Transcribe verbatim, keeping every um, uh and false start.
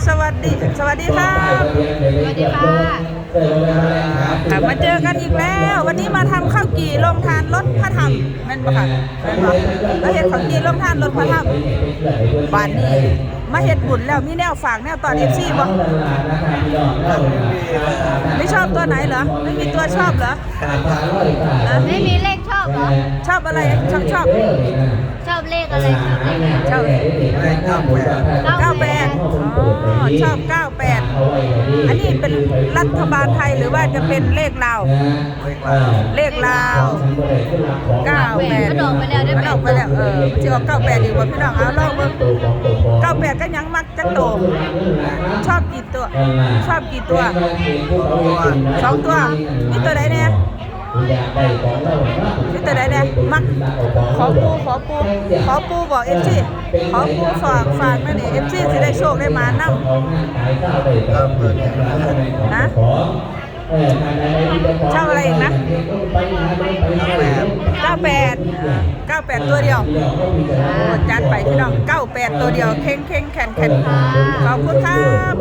สวัสดี สวัสดีค่ะ สวัสดีค่ะ ค่ะ มาเจอกันอีกแล้ว วันนี้มาทำข้าวจี่โรงทานลดพระธรรม แม่นบ่คะ แม่นบ่แล้วเฮ็ดข้าวจี่โรงทานลดพระธรรม บาดนี้มาเฮ็ดบุญแล้วมีแนวฝากแนวต้อน เอฟซี บ่ ไม่ชอบตัวไหนเหรอ ไม่มีตัวชอบเหรอ ไม่มีเลขชอบเหรอ ชอบอะไร ชอบชอบ ชอบเลขอะไร ชอบเลขอะไร ชอบ เก้าแปด เก้าแปด อ๋อ ชอบ เก้าแปด อันนี้เป็นรัฐบาลไทยหรือว่าจะเป็นเลขลาว เลขลาว เก้าแปด มันออกไปแล้วได้ไหม มันออกไปแล้ว เออมันสิออก เก้าแปด อีกบ่พี่น้อง เอาลองเบิ่ง เก้าแปด ก็ยังมักจักโต ชอบกี่ตัว ชอบกี่ตัว สองตัว มีตัวใดแน่ มีตัวใดแน่ มัก ขอปู ขอปู ขอปูบอก เอฟซี ขอปูฝาก ฝากนั่นนี่ เอฟซี สิได้โชคได้หมานนำ ฮะ ชอบอะไรอีกนะ เก้าแปด เก้าแปด ตัวเดียว โอ้ จัดไปพี่น้อง เก้าแปด ตัวเดียว เข่งเข่งแข่นแข่น ขอบคุณครับ